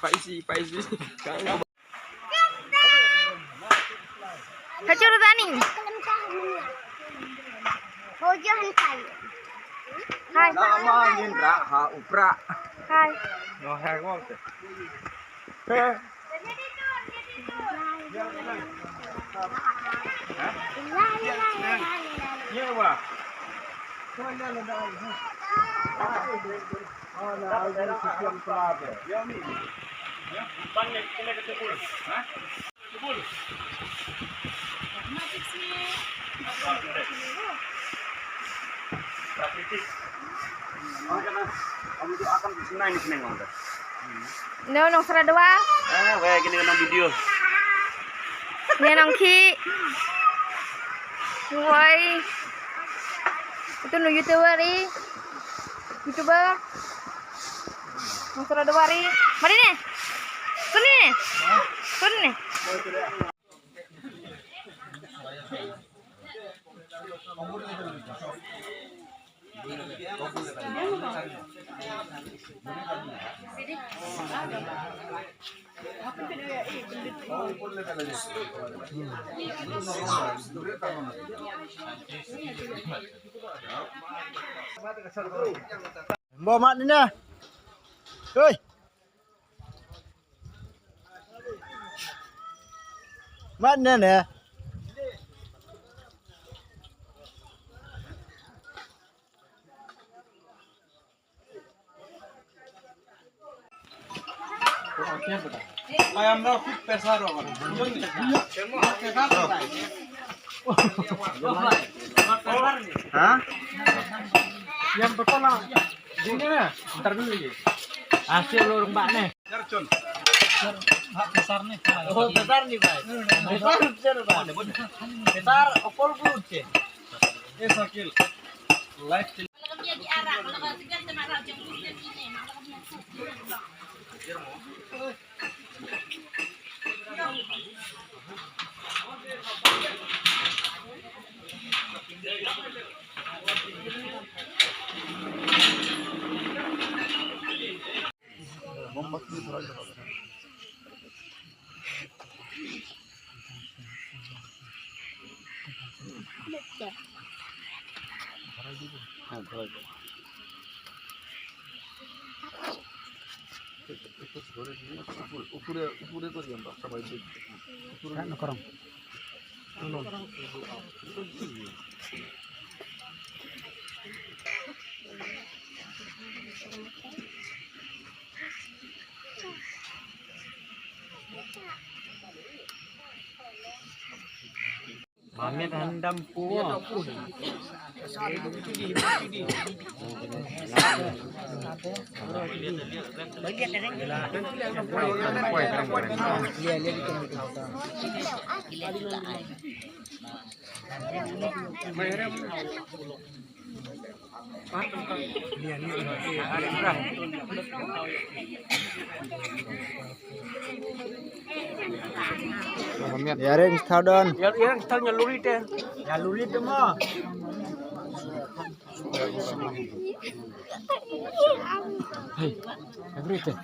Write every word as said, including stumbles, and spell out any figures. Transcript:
Paisi, paisi. Kacau dah ni. Hai. Nama Indra ha upra. Hai. No, hai ngol te. Nong Sra Dua. Ah, wei kini nong video. Ni nong ki. Wei. Itu nong YouTuber ni. YouTuber. Nong Sra Dua ni. Mari ni. Sini ni. Sini ni. Bo mat ni na. Hei. Mat ne ne. Ha? Yang betul lah. Sini na. Ntar dulu lagi. Hasil lu mbak ne. Besar ni. Oh, besar ni, bhai. Besar, besar, bhai. Besar, opor bulu ce. Eh, sakil. Live. উপরে, উপরে করি আমরা সবাই দেখি। উপরে। Mamit handam pu. Ïa ring stau don. Ïa ring stau nya luri te. Nya luri te mo. Hey, everything.